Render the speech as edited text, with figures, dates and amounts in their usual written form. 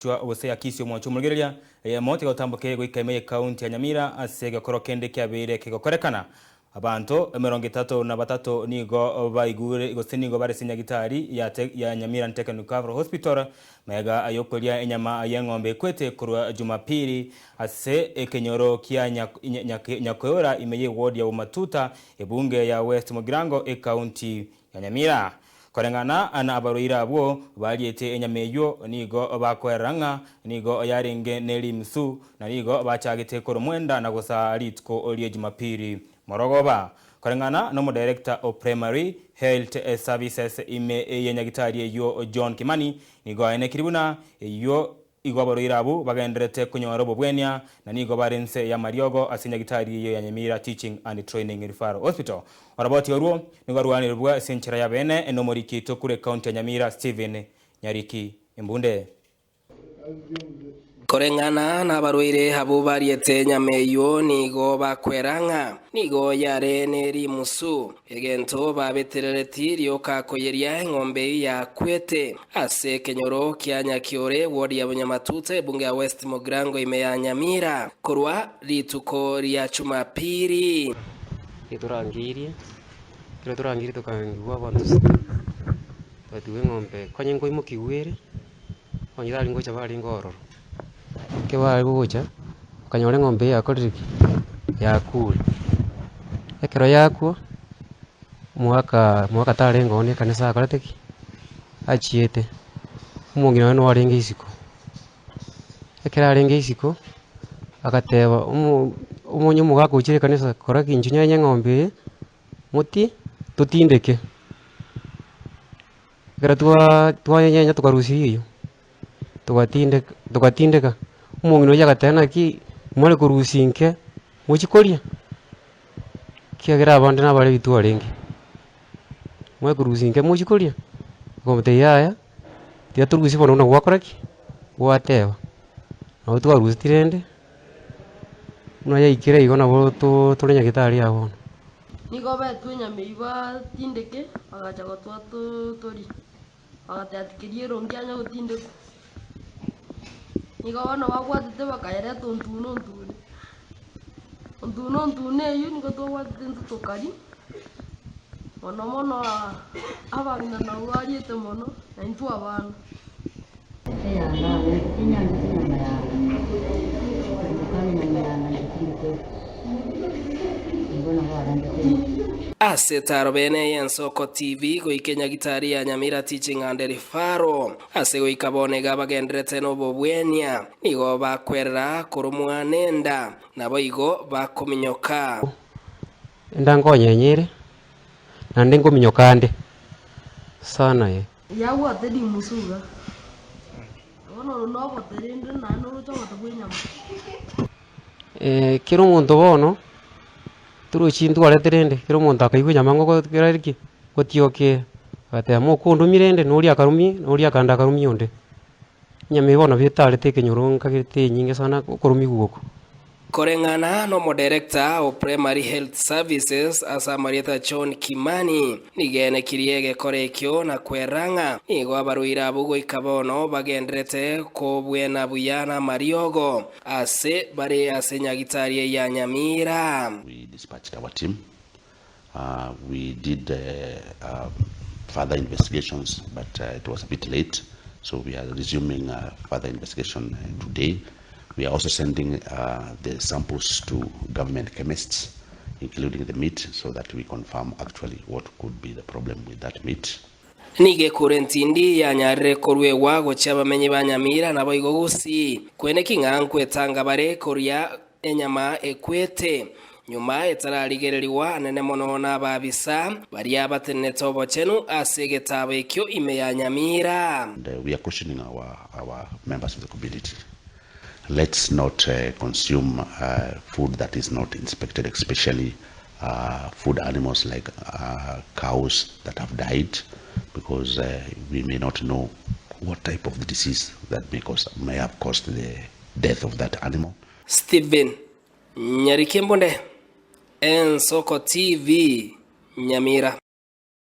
Chwa gose Akisi omwancho omorigereria, eyemo tiga otamboke goika ime y'ekaunti ya Nyamira ase egekoro kende kiabeire kegokorekana. Abanto 32 nigo baigure gose nigo bare ase nyagitari ya ya Nyamira Technical Hospital magega y'okoria enyama y'eng'ombe ekwete korwa Jumapili ase ekenyoro kia Nyakoeora ime y'eward ya Bomatuta ebunge ya West Mugirango ekaunti ya Nyamira. Koreng'ana nabarwaire abwo bariete enyama eyio nigo bakoerera ng'a nigo yarenge ne rimisu, na nigo bachagete koromwa enda na gosaa rituko rie Jumapili morogoba. Koreng'ana nomodirector o Primary Health Services ime ye nyagitari eyio John Kimani nigo aenekiri buna eyio Igo abarwaire abwo bagendererete konyora obobwenia, na nigo bare inse y'amariogo ase nyagitari eyio ya Nyamira Teaching and Training Referral Hospital. Oroboti orwo nigo rwaanirwe ase enchera y'abeene nomoriki oito korwa ekaunti ya Nyamira Stephen Nyariki Embunde. Koreng'ana nabarwaire abwo bariete enyama eyio nigo bakwera ng'a nigo yare ne rimusu, Egento babeterereti rioka koyeria eng'ombe eyio yakwete ase ekenyoro kia Nyakiore, ward ya Bunyamatuta, ebunge ya West Mugirango ime ya Nyamira korwa rituko ria Chumapiri. Getorangeirie, ekero torangeirie tokangigwa abanto sita, twatigwa eng'ombe konya nkoimokigwa ere, onye tari ngocha barenge ororo. Ekero bare gocha, bakanyora eng'ombe eye yakorire ki? Yakure. Ekero yakwa, omogaka omogaka tarenge oo na ekanisa akorete ki? Achiete. Omong'ina oye nigo arenge isiko, ekero arenge isiko, agateba omo omonye omogaka ochire ekanisa kora ki? Inchuo nyenye eng'ombe eye, moti totindeke. Ekero twaa twanyenya tokarusia riyo, togatindeka togatindeka, omong'ina oyio agateba naki mware korusia inke mochie koria? Ekiagera abande nabare bitwarenge, mware korusia inke mochie koria? Nkamotebia yaya, tiga torusie bono buna gwakora ki? Gwateba. Nabo twarusetie rende, buna yaikire igo nabo to tore nyagetari aa bono. Nigo betwe enyama eyio batindeke, bagacha gotoa torie. Bagateba tikeria erongi anya gotindekwa. Nigo bono babwatete bakayereta ontune ontune. Ontune ontune eyio nigo twabwatete intwe tokaria, mono mono abang'ina nabwo bariete mono, na intwe abana. Ase etarobene y'Ensoko TV goika enyagitari ya Nyamira Teaching and Referral ase goika bono iga bagenderete nobobwenia nigo bakwerera koromwa nenda naboigo bakominyoka. Enda nkonyenyere, naende nkominyoka ande sana eh. Yabwate rimusu iga. Bono oro nobote rende naende noroche obote bw'enyama. Kera omonto bono, torochi ntwarete rende, kera omonto akaigwa enyama ngoko kera ki? Gotioka agateba mokondomia rende, na oria akarumia, na oria akande akarumia onde. Enyama eye bono nabo etarete ekenyoro nkagete enyinge sana okorumiwa oko. Koreng'ana n'omoderekta o Primary Health Services ase amarieta John Kimani, nigo enekirie egekora ekio na kwerera ng'a nigo abarwaire abwo goika bono bagenderete kobwena buya namariogo ase bare ase nyagitari eye ya Nyamira. We dispatched our team, we did further investigations but it was a bit late so we are resuming further investigation today. We are also sending the samples to government chemists including the meat so that we confirm actually what could be the problem with that meat. Nigo ekura entindi yanyarire koruegwa gochia abamenyi ba Nyamira naboigo Gusii, kweneki ng'a nkwetanga bare koria enyama ekwete, nyuma etararigererigwa anene mono nababisa baria batenenete obochenu ase egetaabo ekio ime ya Nyamira. And we are cautioning our our members of the community let's not consume food that is not inspected especially food animals like cows that have died because we may not know what type of disease that may cause may have caused the death of that animal. Stephen Nyarikembunde, Ensoko TV, Nyamira.